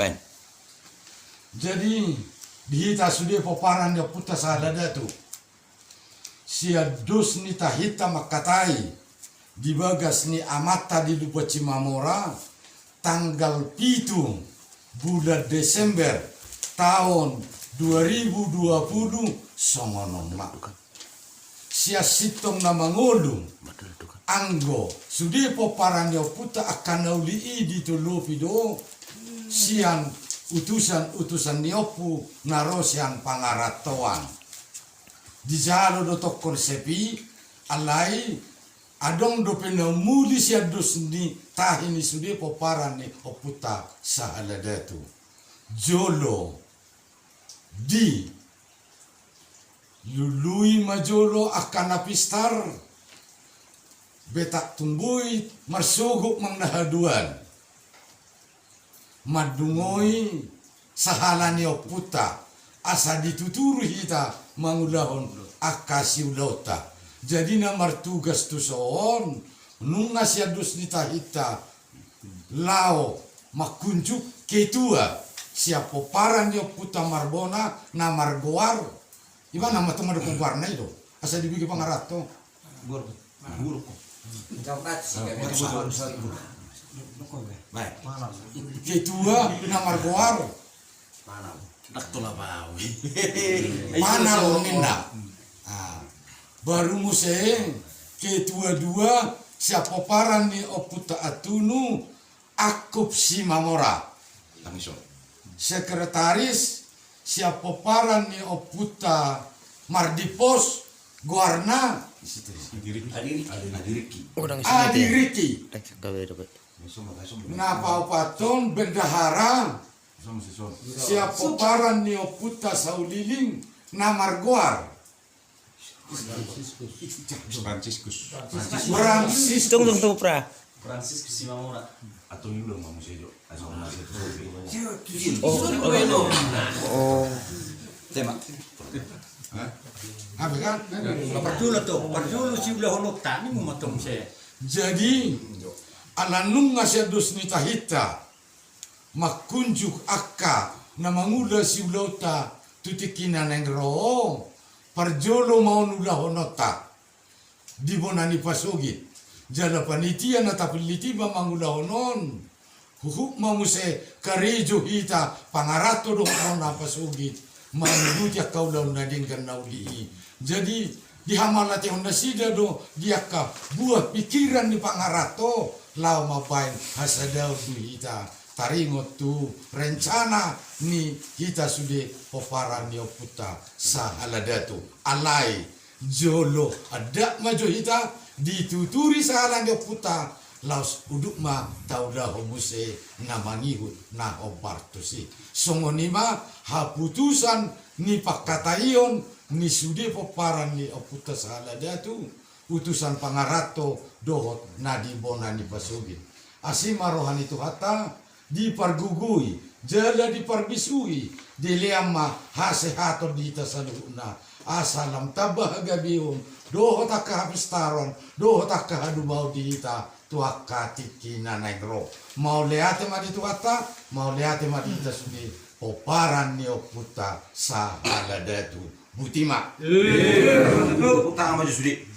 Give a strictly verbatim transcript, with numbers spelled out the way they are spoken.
Baen. Jadi di hita sude pomparan ni ompunta sahala datu, sian dos ni tahinta mangkatai di bagas ni amanta di Lumban Simamora, tanggal pitu bulan Desember taon dua ribu dua puluh songon on ma. Sian sintong na mangolu, anggo sude pomparan ni ompunta angka na uli i ditolopi do sian utusan-utusan ni ompu na ro sian pangarantoan. Dijalo do tokkon sepi, alai adong dope na umuli sian dos ni tahi ni sude pomparan ni ompunta sahala datu. Jolo di lului ma jolo angka na pistar, betak tumbuit, marsogot manang na haduan, mandungoi sahala ni ompunta, asa dituturi hita mangulahon angka siulaonta. Jadi na martugas tuson, nunga sian dos ni tahinta laho mangkunjung ketua sian pomparan ni ompunta marbona na margoar. Ima na ma tong mandok goarna i do, asa dibege pangaranto. Guru. Guru. Baik. Ketua na margoar Panal. Daktola bau. Panal ninna. Ah. Baru muse ketua dua sian pomparan ni ompunta Antunu, Angkup Simamora. Langsung. Sekretaris sian pomparan ni ompunta Mardimpos, goarna Adiriki. Adiriki. Adiriki. Na paopathon bendahara sian pomparan ni ompunta Sauliling na margoar Franciscus. Franciscus. Franciscus. Tung, tung, tung, pra. Franciscus Simamora. Atau ini udah mau saya jawab. Oh, oh. Tema. Hah? Apa kan? Parjolo tu, parjolo siulahononta, ni mau matong saya. Jadi ala nunga sian dos ni tahinta mangkunjung angka na mangula siulaonta tu tingki na naeng ro, parjolo ma on ulahononta di bona ni pasogit. Jala panitia na tapillit i ma mangulahon on, huhut ma muse karejo hita pangaranto dohot bona pasogit manguduti angka ulaon na denggan na uli i. Jadi dihamauliatehon nasida do di angka buah pikiran ni pangaranto laho mambaen hasadaon tu hita. Taringot tu rencana ni hita sude pomparan ni ompunta sahala datu. Alai jolo adat ma jo hita dituturi sahala ni ompunta, laos udut ma taulahon muse na mangihut na hombar tusi. Songon i ma haputusan ni pangkataion ni sude pomparan ni ompunta sahala datu, utusan pangaranto dohot na di bona ni pasogit. Asi ma roha ni Tuhanta, dipargogoi jala diparbisuhi, dilean ma hasehaton di hita saluhutna, asa lam tamba hagabeon dohot angka hapistaron dohot angka hadumaon di hita tu angka tingki na naeng ro. Mauliate ma di Tuhanta, mauliate ma di hita sude pomparan ni ompunta sahala datu. Boti ma. Tepuk tangan ma jo sude.